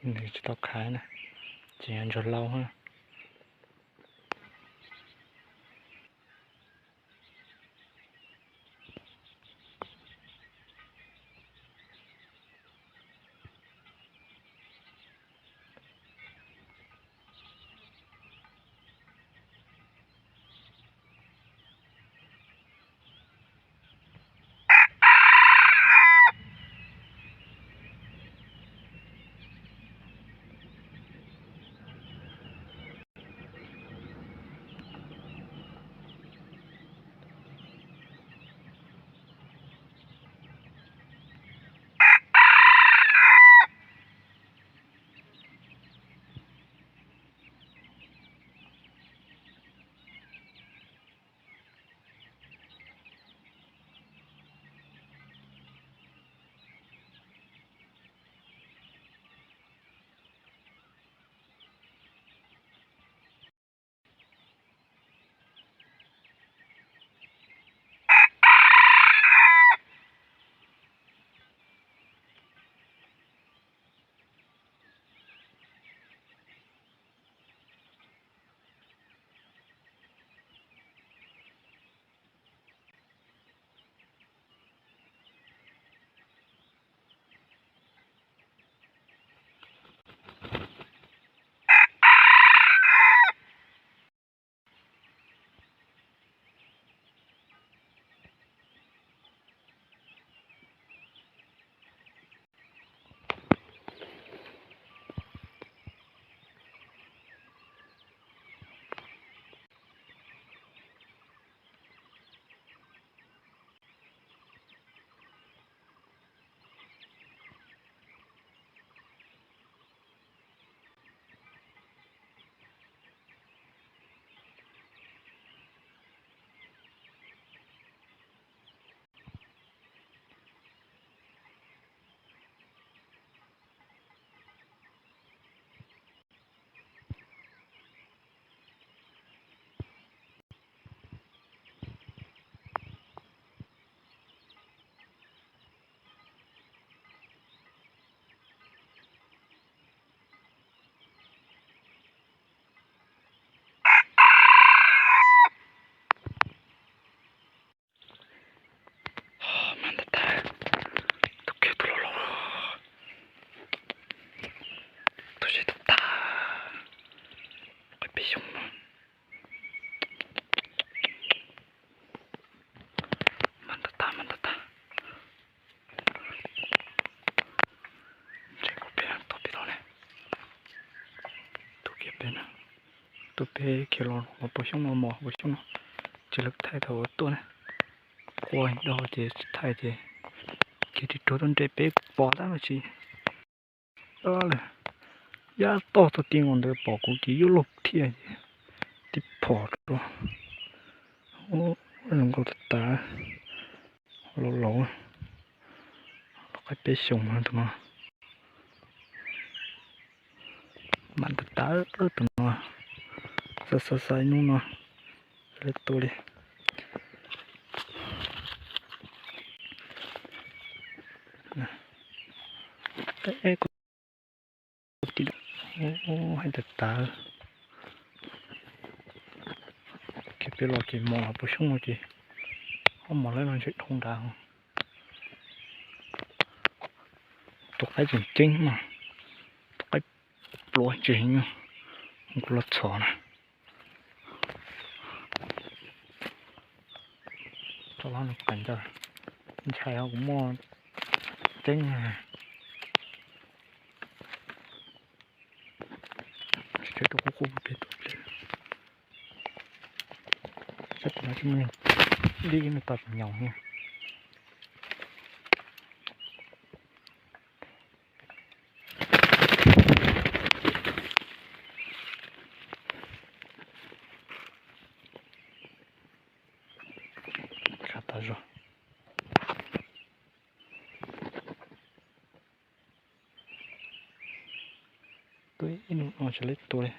Nws tsis tau khaiv na, ces yog ntsuag lauj. Mas ntag tag, tus kiag tus laus laus, tus zeb tag tag, qaib peb xyoos no. Mas ntag tag, mas ntag tag. Ntshe kuv peb tuaj pem tod ne. Tuaj kiag peb na. Tuaj peb khiav los hauv paus xyoob no, mos hauv paus xyoob no. Ces lawv thaij thaum tuaj na. Qua do ces tsis thaij ces khiav ris ruag tuaj nres peb pom tab mas tsis. Yab toj txog ti nkaus ntawd pom kuv ces yuav luag thiaj ces tib phom rau. Zoo nkauj tas tas, laus laus, los qaib peb xyoos no tus no. Mas tas tas tus no, xav xav xav ib hnub no lawv tua li. Hais tas tas, ces peb los ces mos hauv paus xyoob no ces ob mos lawm no ntshe dhau nrad. Tus qaib tseem ceeb mas, tus qaib pluav tseem, kuv los txhom na. Tso los nws qas ncauj, ntshai os kuv muaj ceeb. Tsis tshua qub qub pem tus pliag. Sab tim no tsis muaj neeg, dib nws tos nyoos na. Khav tas zog. Tuaj ib nus no tsis lawv tua li.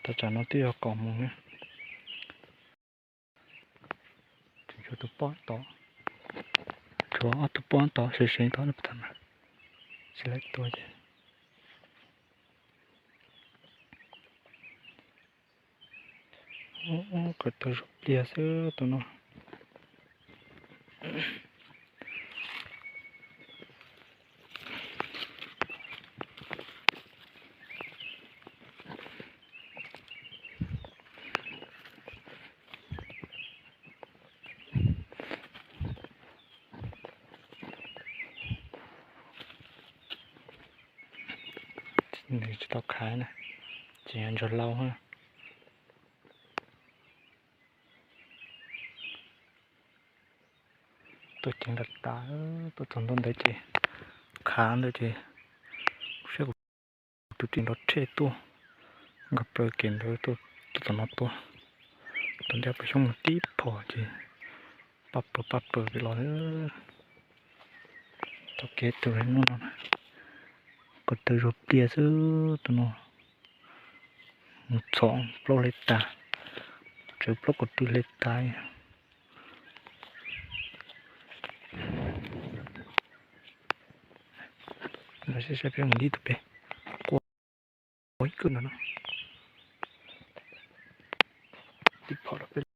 Thaj tsam no twb yog kaum moos na. Tseem tshuav tus poj tod, tshuav ob tug poj tod sev sev tod na, tsis lawv tua ces Ko taw zuag pliag xwb tus no. Nws tsis tau khav na, tseem yog ntsuag lauj. Tuaj ceev tas tas, tuaj txog ntua ntawd ces khav ntawd ces saib kuv tus tij nrov rhe tuaj, nkag plaws kev ntawd tuaj txog no tuaj, tus ntej pos xyoob mus tib phom ces paj pawg paj pawg pem los. Tau kev tus no, ko taw zuag pliag xwb tus no. Mus txhom plaub hle tas, tsawv plaub kaum tw hle tas. Saib saib peb mus ntib tus pem, quaj ib kawg no no. Tib phom rau peb